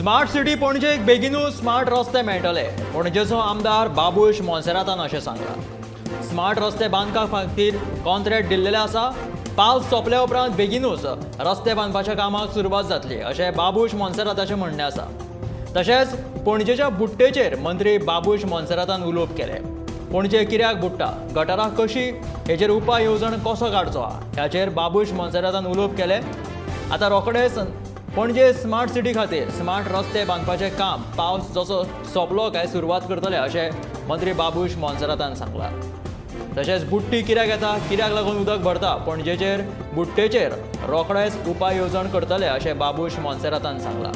Smart city पणजेक बेगीनूच smart रस्ते मेळटले, पणजेचो आमदार बाबूश मोन्सेरातान अशें सांगलां. स्मार्ट रस्ते बांदका खातीर कॉन्ट्रॅक्ट दिल्लेलें आसा. पावस सोंपल्या उपरांत बेगीनूच रस्ते बांदपाच्या कामाक सुरवात जातली अशें बाबूश मोन्सेराताचें म्हणणें आसा. तशेंच पणजेच्या बुट्टेचेर मंत्री बाबूश मोन्सेरातान उलोवप केलें. पणजे कित्याक बुडटा, गटारां कशी, हेचेर उपाय येवजण कसो काडचो हाचेर बाबूश मोन्सेरातान उलोवप केलें. आतां रोखडेच पणजे स्मार्ट सिटी खातीर स्मार्ट रस्ते बांदपाचें काम पावस जसो सोंपलो काय सुरवात करतले अशें मंत्री बाबूश मोन्सेरातान सांगलां. तशेंच बुडटी कित्याक येता, कित्याक लागून उदक भरता, पणजेचेर बुडटेचेर रोखडेच उपाय येवजण करतले अशें बाबूश मोन्सेरातान सांगलां.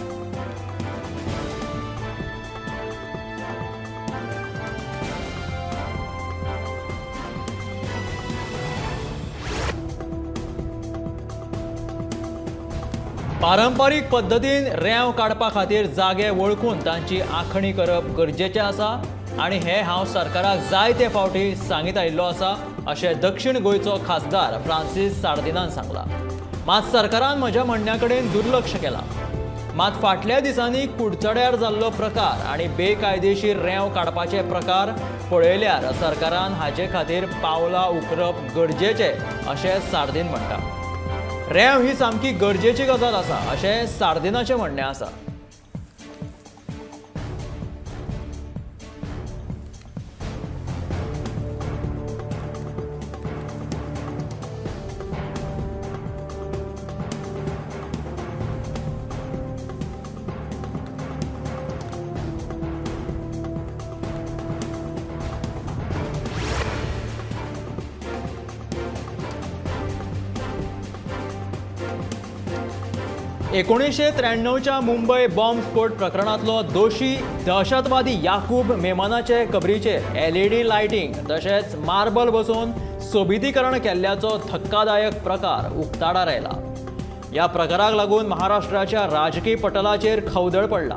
पारंपारीक पद्दतीन रेंव काडपा खातीर जागे वळखून तांची आंखणी करप गरजेचें आसा आनी हें हांव सरकाराक जायते फावटी सांगीत आयिल्लो आसा अशें दक्षिण गोंयचो खासदार फ्रांसीस सार्दिनान सांगलां. मात सरकारान म्हज्या म्हणण्या कडेन दुर्लक्ष केलां. मात फाटल्या दिसांनी कुडचड्यार जाल्लो प्रकार आनी बेकायदेशीर रेंव काडपाचे प्रकार पळयल्यार सरकारान हाचे खातीर पावलां उखलप गरजेचें अशें सार्दीन म्हणटा. रेंव ही सामकी गरजेची गजाल आसा अशें सार्दिनाचें म्हणणें आसा. 1993च्या मुंबय बॉम्ब स्फोट प्रकरणांतलो दोशी दहशतवादी याकूब मेमनाचे कबरीचेर एलईडी लायटींग तशेंच मार्बल बसोवन सोबितीकरण केल्ल्याचो धक्कादायक प्रकार उक्ताडार आयला. ह्या प्रकाराक लागून महाराष्ट्राच्या राजकी पटलाचेर खवदळ पडला.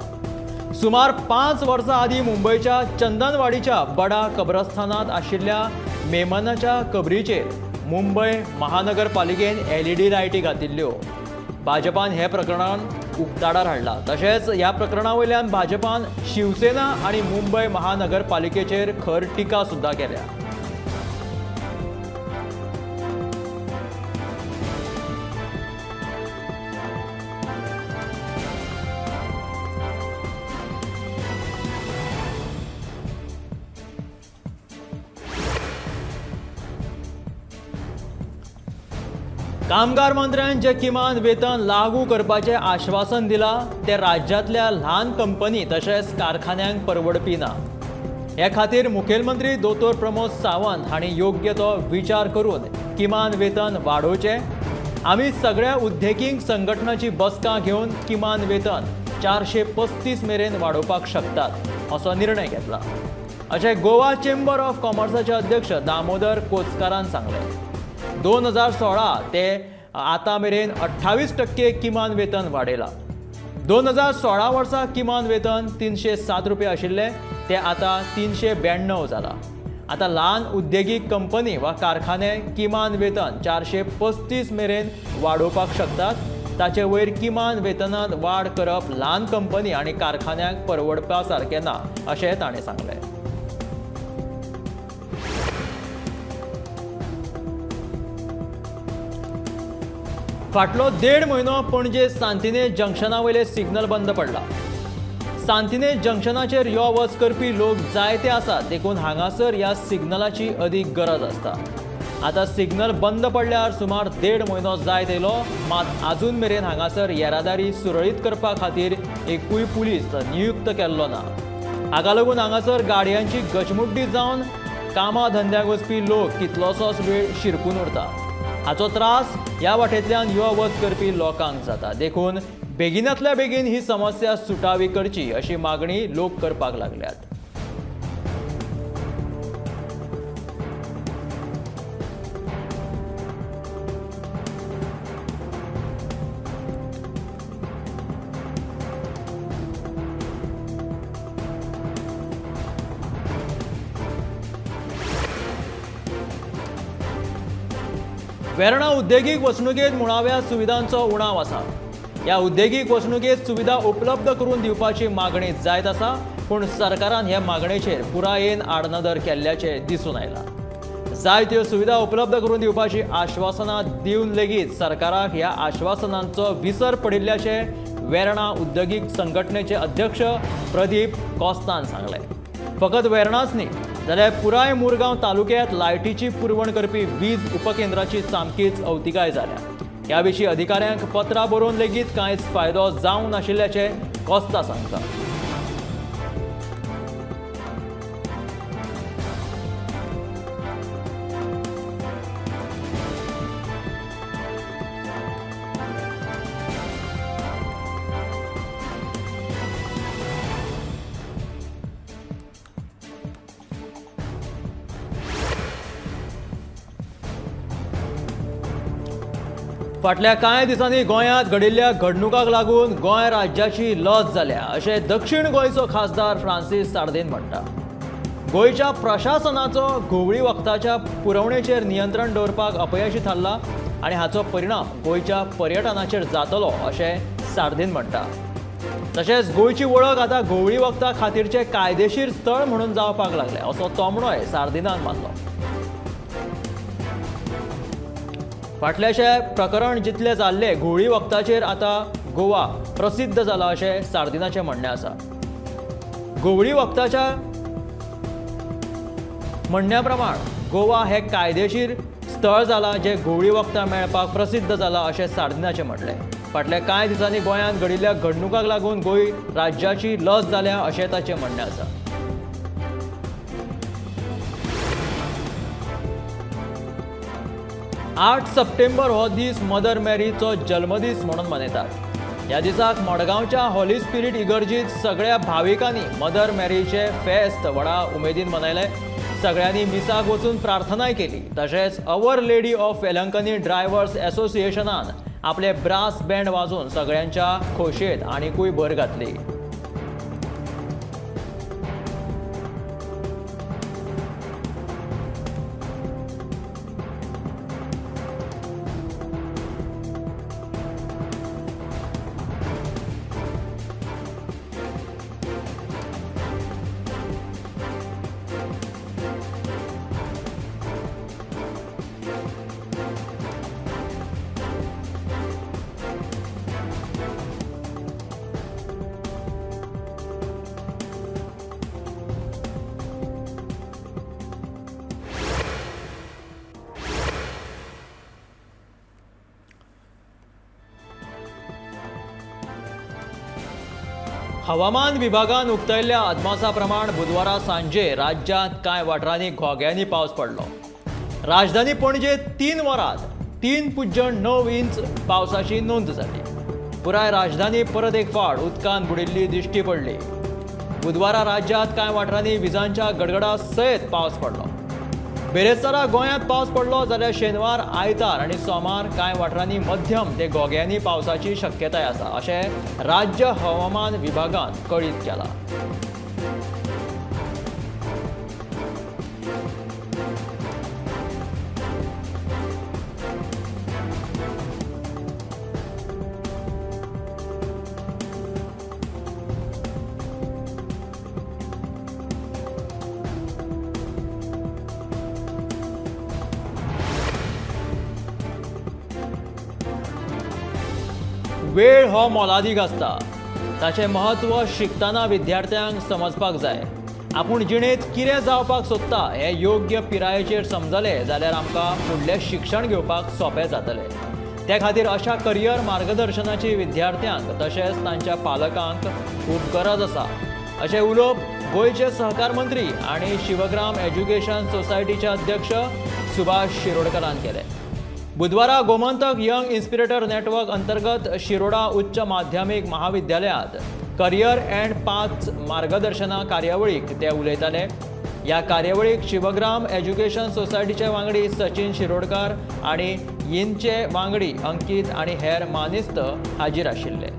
सुमार 5 वर्सां आदीं मुंबयच्या चंदनवाडीच्या बडा कब्रस्थानांत आशिल्ल्या मेमनाच्या कबरीचेर मुंबय महानगरपालिकेन एलईडी लायटी घातिल्ल्यो. भाजपान हे प्रकरण उक्ताडार हाडला. तशेंच ह्या प्रकरणा वयल्यान भाजपान शिवसेना आनी मुंबय महानगरपालिकेचेर खर टिका सुद्दां केल्या. कामगार मंत्र्यान जे किमान वेतन लागू करपाचें आश्वासन दिलां तें राज्यांतल्या ल्हान कंपनी तशेंच कारखान्यांक परवडपी ना. हे खातीर मुखेलमंत्री दोतोर प्रमोद सावंत हांणी योग्य तो विचार करून किमान वेतन वाडोवचें. आमी सगळ्या उद्देगीक संघटनाची बसका घेवन किमान वेतन 435 मेरेन वाडोवपाक शकतात असो निर्णय घेतला अशें गोवा चेंबर ऑफ कॉमर्साचे अध्यक्ष दामोदर कोचकारान सांगलें. 2016 ते आतां मेरेन 28% किमान वेतन वाडयलां. 2016 वर्सा किमान वेतन 307 रुपया आशिल्लें तें आतां 392 जालां. आतां ल्हान उद्देगीक कंपनी वा कारखाने किमान वेतन 435 मेरेन वाडोवपाक शकतात. ताचे वयर किमान वेतनांत वाड करप ल्हान कंपनी आनी कारखान्यांक परवडपा सारकें ना अशें ताणें सांगलें. फाटलो 1.5 म्हयनो पणजे सांतिनेज जंक्शना वयले सिग्नल बंद पडला. सांतिनेज जंक्शनाचेर यो वच करपी लोक जायते आसात देखून हांगासर ह्या सिग्नलाची अदीक गरज आसता. आतां सिग्नल बंद पडल्यार सुमार 1.5 म्हयनो जायत येयलो, मात आजून मेरेन हांगासर येरादारी सुरळीत करपा खातीर एकूय पुलीस नियुक्त केल्लो ना. हाका लागून हांगासर गाडयांची गचमुड्डी जावन कामा धंद्याक वचपी लोक कितलोसोच वेळ शिरकून उरता. हाचो त्रास ह्या वाटेंतल्यान यो वच करपी लोकांक जाता. देखून बेगिनातल्या बेगीन ही समस्या सुटावी करची अशी मागणी लोक करपाक लागल्यात. वेर्णा उद्देगीक वसणुकेंत मुळाव्या सुविधांचो उणाव आसा. ह्या उद्देगीक वसणुकेंत सुविधा उपलब्ध करून दिवपाची मागणी जायत आसा, पूण सरकारान हे मागणेचेर पुरायेन आडनदर केल्ल्याचें दिसून आयलां. जायत्यो सुविधा उपलब्ध करून दिवपाची आश्वासनां दिवन लेगीत सरकाराक ह्या आश्वासनांचो विसर पडिल्ल्याचें वेर्णा उद्देगीक संघटनेचे अध्यक्ष प्रदीप कोस्तान सांगलें. फकत वेर्णाच न्ही जाल्यार पुराय मुरगांव तालुक्यांत लायटीची पुरवण करपी वीज उपकेंद्राची सामकीच अवतिकाय जाल्या. ह्या विशीं अधिकाऱ्यांक पत्रां बरोवन लेगीत कांयच फायदो जावंक नाशिल्ल्याचें कोस्ता सांगता. फाटल्या कांय दिसांनी गोंयांत घडिल्ल्या घडणुकांक लागून गोंय राज्याची लज जाल्या अशें दक्षिण गोंयचो खासदार फ्रांसीस सार्दीन म्हणटा. गोंयच्या प्रशासनाचो घुंवळी वखदाच्या पुरवणेचेर नियंत्रण दवरपाक अपयशी थारला आनी हाचो परिणाम गोंयच्या पर्यटनाचेर जातलो अशें सार्दीन म्हणटा. तशेंच गोंयची वळख आतां घुंवळी वखदां खातीरचें कायदेशीर स्थळ म्हणून जावपाक लागलें असो तोमणोय सार्दिनान मारलो. फाटल्याशे प्रकरण जितले जाल्ले घुंवळी वखदाचेर आतां गोवा प्रसिद्ध जाला अशें सार्दिनाचें म्हणणें आसा. घुंवळी वखदाच्या म्हणण्या प्रमाण गोवा हे कायदेशीर स्थळ जाला जे घुंवळी वखदां मेळपाक प्रसिद्ध जाला अशें सार्दिनाचें म्हणलें. फाटल्या कांय दिसांनी गोंयांत घडिल्ल्या घडणुकांक लागून गोंय राज्याची लज जाल्या अशें ताचें म्हणणें आसा. आठ सप्टेंबर हो दीस मदर मॅरीचो जल्मदीस म्हणून मनयतात. ह्या दिसाक मडगांवच्या होली स्पिरीट इगर्जीत सगळ्या भाविकांनी मदर मॅरीचे फेस्त व्हडा उमेदीन मनयलें. सगळ्यांनी मिसाक वचून प्रार्थनाय केली. तशेंच Our Lady of Velankanni drivers असोसिएशनान आपले ब्रास बँड वाजोवन सगळ्यांच्या खोशयेंत आनिकूय भर घातली. हवामान विभागान उक्तायल्ल्या अदमासा प्रमाण बुधवारा सांजे राज्यांत कांय वाठारांनी घोग्यांनी पावस पडलो. राजधानी पणजे 3 वरांत 3.9 इंच पावसाची नोंद जाली. पुराय राजधानी परत एक फावट उदकान बुडिल्ली दिश्टी पडली. बुधवारा राज्यांत कांय वाठारांनी विजांच्या गडगडा सयत पावस पडलो. बेरेस्तारा गोंयांत पावस पडलो जाल्यार शेनवार, आयतार आनी सोमार कांय वाठारांनी मध्यम ते घोग्यांनी पावसाची शक्यताय आसा अशें राज्य हवामान विभागान कळीत केलां. वेळ हो मोलादीक आसता, ताचें म्हत्व शिकतना विद्यार्थ्यांक समजपाक जाय. आपूण जिणेंत कितें जावपाक सोदता हें योग्य पिरायेचेर समजलें जाल्यार आमकां फुडलें शिक्षण घेवपाक सोंपें जातलें. त्या खातीर अशा करियर मार्गदर्शनाची विद्यार्थ्यांक तशेंच तांच्या पालकांक खूब गरज आसा अशें उलोवप गोंयचे सहकार मंत्री आनी शिवग्राम एज्युकेशन सोसायटीचे अध्यक्ष सुभाष शिरोडकरान केलें. बुधवारा गोमंतक यंग इन्स्पिरेटर नेटवर्क अंतर्गत शिरोडा उच्च माध्यमीक महाविद्यालयांत करियर अँड पाथ मार्गदर्शना कार्यावळीक ते उलयताले. ह्या कार्यावळीक शिवग्राम एज्युकेशन सोसायटीचे वांगडी सचिन शिरोडकार आनी यिनचे वांगडी अंकीत आनी हेर मानेस्त हाजीर आशिल्ले.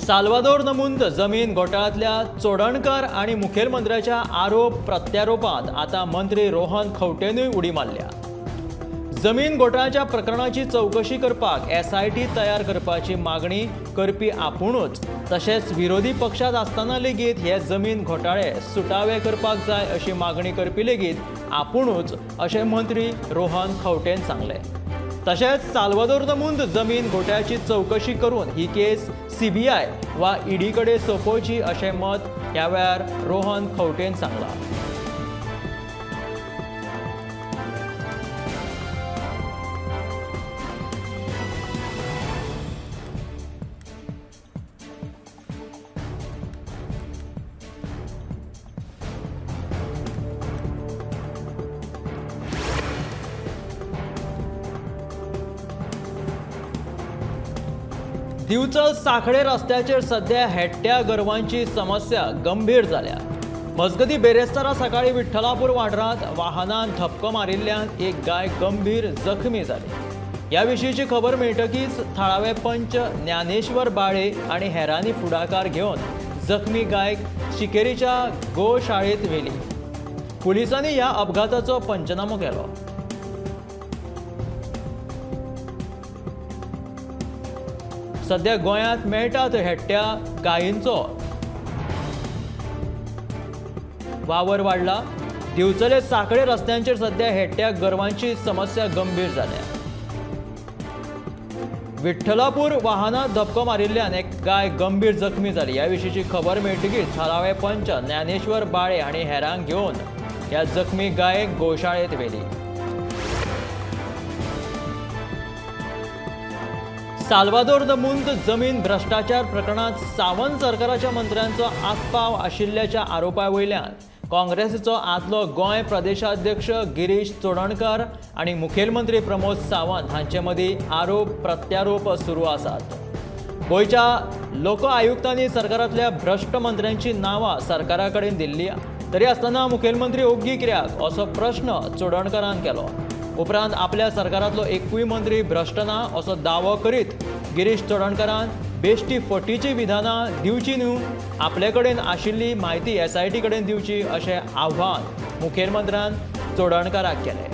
साल्वादोर the मुंद जमीन घोटाळ्यांतल्या चोडणकर आनी मुखेलमंत्र्याच्या आरोप प्रत्यारोपांत आतां मंत्री रोहन खंवटेनूय उडी मारल्या. जमीन घोटाळ्याच्या प्रकरणाची चवकशी करपाक एसआयटी तयार करपाची मागणी करपी आपुणूच तशेंच विरोधी पक्षांत आसतना लेगीत हे जमीन घोटाळे सुटावे करपाक जाय अशी मागणी करपी लेगीत आपुणूच अशें मंत्री रोहन खंवटेन सांगलें. तशेंच साल्वादोर the मुंद जमीन घोटाळ्याची चवकशी करून ही केस सीबीआय वा ईडी कडेन सोंपोवची अशें मत ह्या वेळार रोहन खंवटेन सांगलां. दिवचल सांखळे रस्त्याचेर सध्या हेडट्या गोरवांची समस्या गंभीर जाल्या. मजगती बेरेस्तारा सकाळी विठ्ठलापूर वाठारांत वाहनान धपको मारिल्ल्यान एक गाय गंभीर जखमी जाली. ह्या विशींची खबर मेळटकीच थळावे पंच ज्ञानेश्वर बाळे आनी हेरांनी फुडाकार घेवन जखमी गायक शिकेरीच्या गोशाळेंत व्हेली. पुलिसांनी ह्या अपघाताचो पंचनामो केलो. सध्या गोंयांत मेळटात हेडट्या गायींचो वावर वाडला. दिवचले सांखळे रस्त्यांचेर सध्या हेडट्या गोरवांची समस्या गंभीर जाल्या. विठ्ठलापूर वाहनात धपको मारिल्ल्यान एक गाय गंभीर जखमी जाली. ह्या विशींची खबर मेळटकीच थळावे पंच ज्ञानेश्वर बाळे आनी हेरांक घेवन ह्या जखमी गायेक गोशाळेंत व्हेली. साल्वादोर the मुंद जमीन भ्रश्टाचार प्रकरणांत सावंत सरकाराच्या मंत्र्यांचो आस्पाव आशिल्ल्याच्या आरोपा वयल्यान काँग्रेसीचो आदलो गोंय प्रदेशाध्यक्ष गिरीश चोडणकर आनी मुखेलमंत्री प्रमोद सावंत हांचे मदीं आरोप प्रत्यारोप सुरू आसात. गोंयच्या लोक आयुक्तांनी सरकारांतल्या भ्रश्ट मंत्र्यांची नांवां सरकारा कडेन दिल्ली तरी आसतना मुखेलमंत्री ओग्गी कित्याक असो प्रश्न चोडणकरान केलो. उपरांत आपल्या सरकारांतलो एकूय मंत्री भ्रश्ट ना असो दावो करीत गिरीश चोडणकरान बेश्टी फटीची विधानां दिवची न्हू, आपले कडेन आशिल्ली म्हायती एसआयटी कडेन दिवची अशें आव्हान मुखेलमंत्र्यान चोडणकराक केलें.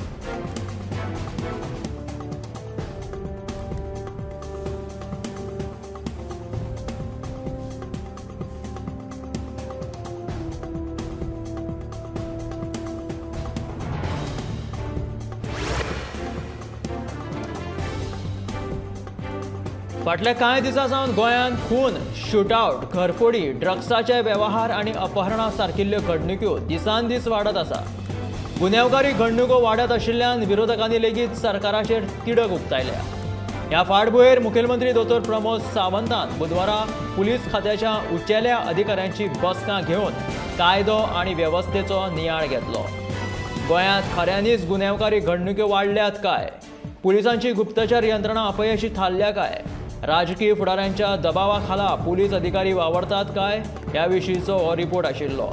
फाटल्या कांय दिसां सावन गोंयांत खून, शूटआवट, घरफोडी, ड्रग्साचे वेव्हार आनी अपहरणा सारकिल्ल्यो घडणुक्यो दिसान दीस वाडत आसा. गुन्यांवकारी घडणुको वाडत आशिल्ल्यान विरोधकांनी लेगीत सरकाराचेर तिडक उक्तायल्या. ह्या फाटभुंयेर मुखेलमंत्री दोतोर प्रमोद सावंतान बुधवारा पुलीस खात्याच्या उंचेल्या अधिकाऱ्यांची बसका घेवन कायदो आनी वेवस्थेचो नियाळ घेतलो. गोंयांत खऱ्यांनीच गुन्यांवकारी घडणुक्यो वाडल्यात काय? पुलिसांची गुप्तचर यंत्रणा अपयशी थारल्या काय? राजकीय फुडाऱ्यांच्या दबावाखाला पुलीस अधिकारी वावरतात काय? ह्या विशींचो हो रिपोर्ट आशिल्लो.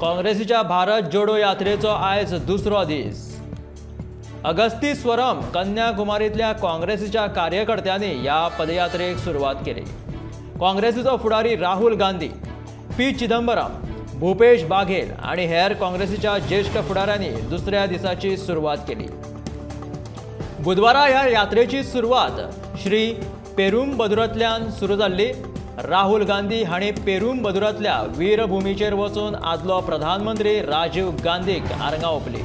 काँग्रेसीच्या भारत जोडो यात्रेचो आयज दुसरो दीस. अगस्तीस्वरम कन्याकुमारींतल्या काँग्रेसीच्या कार्यकर्त्यांनी ह्या पदयात्रेक सुरवात केली. काँग्रेसीचो फुडारी राहुल गांधी, पी चिदंबरम, भूपेश बाघेल आनी हेर काँग्रेसीच्या ज्येश्ठ फुडाऱ्यांनी दुसऱ्या दिसाची सुरवात केली. बुधवारा ह्या यात्रेची सुरवात श्री पेरुंबदुरांतल्यान सुरू जाल्ली. राहुल गांधी हांणी पेरुंबदुरांतल्या वीरभूमीचेर वचून आदलो प्रधानमंत्री राजीव गांधीक आर्गां ओंपली.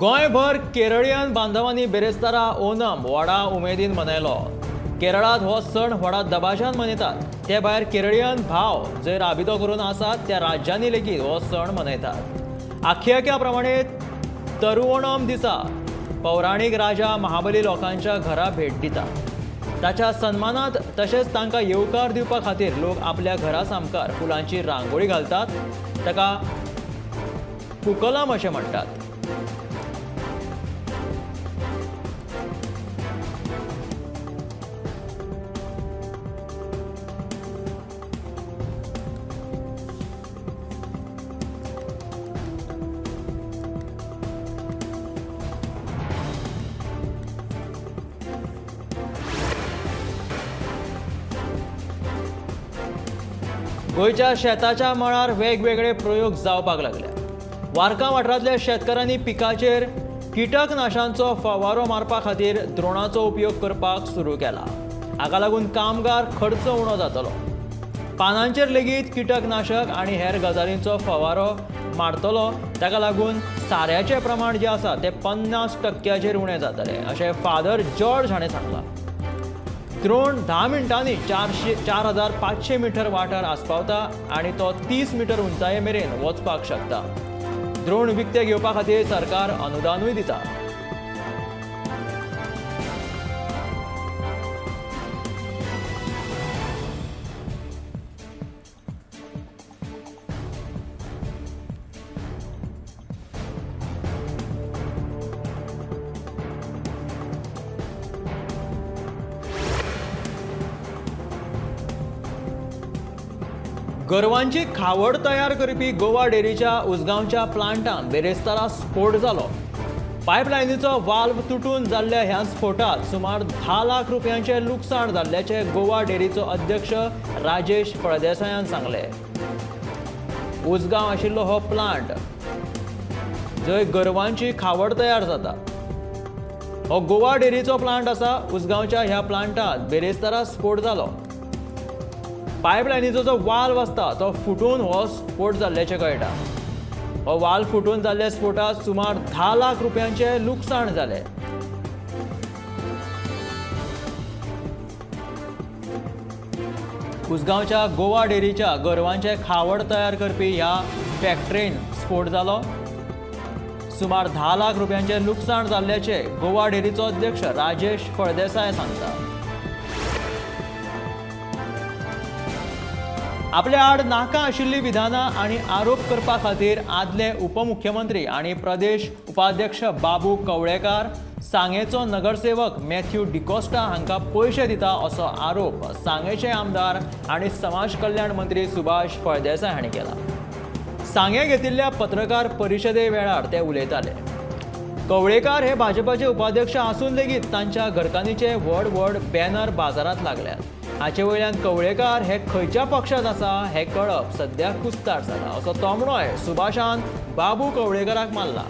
गोंयभर केरळीयन बांधवांनी बिरेस्तारा ओणम व्हडा उमेदीन मनयलो. केरळांत हो सण व्हडा दबाज्यान मनयतात. ते भायर केरळीयन भाव जंय राबितो करून आसात त्या राज्यांनी लेगीत हो सण मनयतात. आख्यायिका प्रमाणे तरुओणम दिसा पौराणीक राजा महाबली लोकांच्या घरा भेट दिता. ताच्या सन्मानात तशेंच तांकां येवकार दिवपा खातीर लोक आपल्या घरा सामकार फुलांची रांगोळी घालतात. ताका पुकलम अशें म्हणटात. गोंयच्या शेताच्या मळार वेगवेगळे प्रयोग जावपाक लागले. वारका वाठारांतल्या शेतकारांनी पिकाचेर किटकनाशांचो फवारो मारपा खातीर द्रोणाचो उपयोग करपाक सुरू केला. हाका लागून कामगार खर्च उणो जातलो. पानांचेर लेगीत किटकनाशक आनी हेर गजालींचो फवारो मारतलो. ताका लागून साऱ्याचें प्रमाण जें आसा तें 50% उणें जातलें अशें फादर जॉर्ज हाणें सांगलां. द्रोण 10 मिनटांनी 4500 मिटर वाठार आस्पावता आनी तो 30 मिटर उंचाये मेरेन वचपाक शकता. द्रोण विकते घेवपा खातीर सरकार अनुदानूय दिता. गोरवांची खावड तयार करपी गोवा डेअरीच्या उसगांवच्या प्लांटान बिरेस्तारा स्फोट जालो. पायपलायनीचो वाल्व तुटून जाल्ल्या ह्या स्फोटात सुमार 10 लाख रुपयांचें लुकसाण जाल्ल्याचें गोवा डेअरीचो अध्यक्ष राजेश फळदेसायान सांगलें. उसगांव आशिल्लो हो प्लांट जंय गोरवांची खावड तयार जाता. हो गोवा डेअरीचो प्लांट आसा. उसगांवच्या ह्या प्लांटात बिरेस्तारा स्फोट जालो. पायपलायनीचो जो वाल्व आसता तो फुटून हो स्फोट जाल्ल्याचें कळटा. हो वाल्व फुटून जाल्ल्या स्फोटात सुमार 10 लाख रुपयांचें लुकसाण जालें. उसगांवच्या गोवा डेअरीच्या गोरवांचें खावड तयार करपी ह्या फॅक्टरीन स्फोट जालो. सुमार 10 लाख रुपयांचें लुकसाण जाल्ल्याचें गोवा डेअरीचो अध्यक्ष राजेश फळदेसाय सांगता. आपल्या आड नाका आशिल्ली विधानां आनी आरोप करपा खातीर आदले उपमुख्यमंत्री आनी प्रदेश उपाध्यक्ष बाबू कवळेकार, सांगेचो नगरसेवक मॅथ्यू डिकोस्टा हांकां पयशे दिता असो आरोप सांगेचे आमदार आनी समाज कल्याण मंत्री सुभाष फळदेसाय हांणी केला. सांगे घेतिल्ल्या पत्रकार परिशदे वेळार ते उलयताले. कवळेकार हे भाजपाचे उपाध्यक्ष आसून लेगीत तांच्या घरकान्नीचे व्हड व्हड बॅनर बाजारांत लागल्यात. हाचे वयल्यान कवळेकार हे खंयच्या पक्षांत आसा हें कळप सद्या कुस्तार जाला असो तोमणोय सुभाषान बाबू कवळेकाराक मारला.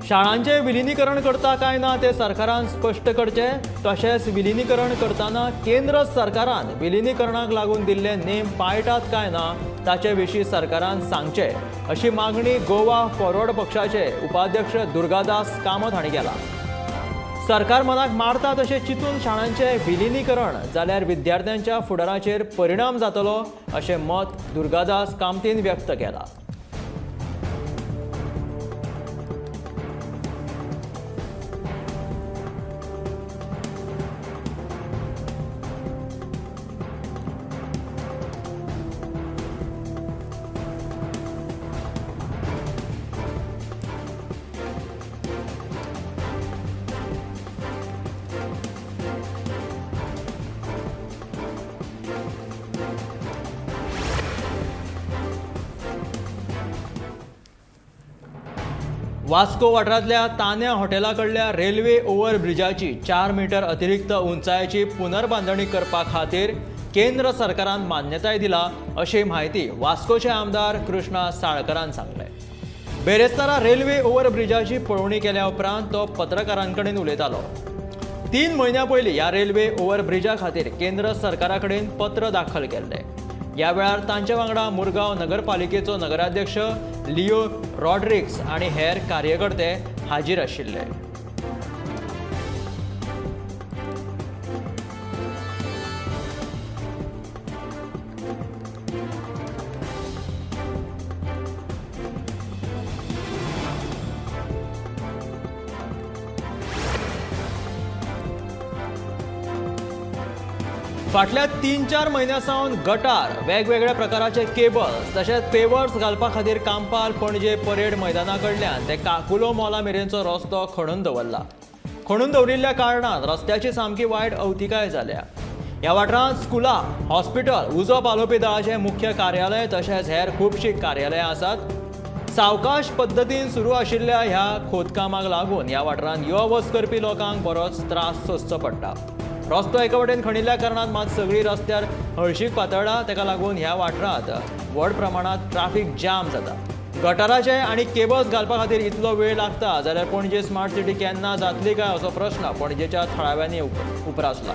शाळांचें विलिनीकरण करता काय ना तें सरकारान स्पश्ट करचें. तशेंच विलिनीकरण करतना केंद्र सरकारान विलिनीकरणाक लागून दिल्ले नेम पाळटात काय ना ताचे विशीं सरकारान सांगचें अशी मागणी गोवा फॉरवर्ड पक्षाचे उपाध्यक्ष दुर्गादास कामत हांणी केला. सरकार मनाक मारता तशें चिंतून शाळांचें विलिनीकरण जाल्यार विद्यार्थ्यांच्या फुडाराचेर परिणाम जातलो अशें मत दुर्गादास कामतीन व्यक्त केलां. वास्को वाठारांतल्या तान्या हॉटेला कडल्या रेल्वे ओव्हर ब्रिजाची 4 मिटर अतिरिक्त उंचायेची पुनर्बांधणी करपा खातीर केंद्र सरकारान मान्यताय दिला अशी म्हायती वास्कोचे आमदार कृष्णा साळकरान सांगलें. बेरेस्तारा रेल्वे ओव्हर ब्रिजाची पळोवणी केल्या उपरांत तो पत्रकारां कडेन उलयतालो. 3 म्हयन्यां पयलीं ह्या रेल्वे ओव्हर ब्रिजा खातीर केंद्र सरकारा कडेन पत्र दाखल केल्लें. ह्या वेळार तांचे वांगडा मुरगांव नगरपालिकेचो नगराध्यक्ष लिओ रॉड्रिक्स आनी हेर कार्यकर्ते हाजीर आशिल्ले. फाटल्या 3-4 म्हयन्यां सावन गटार, वेगवेगळ्या प्रकाराचे केबल्स तशेंच पेवर्स घालपा खातीर कांपाल पणजे परेड मैदाना कडल्यान ते काकुलो मॉला मेरेनचो रस्तो खणून दवरला. खणून दवरिल्ल्या कारणान रस्त्याची सामकी वायट अवतिकाय जाल्या. ह्या वाठारांत स्कुलां, हॉस्पिटल, उजो पालोवपी दळाचें मुख्य कार्यालय तशेंच हेर खुबशीं कार्यालयां आसात. सावकाश पद्दतीन सुरू आशिल्ल्या ह्या खोदकामाक लागून ह्या वाठारांत यो वच करपी लोकांक बरोच त्रास सोंसचो पडटा. रस्तो एका वटेन खणिल्ल्या कारणान मात सगळी रस्त्यार हळशीक पातळ्ळा. ताका लागून ह्या वाठारांत व्हड प्रमाणांत ट्राफीक जाम जाता. गटाराचे आनी केबल्स घालपा खातीर इतलो वेळ लागता जाल्यार पणजे स्मार्ट सिटी केन्ना जातली काय असो प्रश्न पणजेच्या थळाव्यांनी उप्रासला.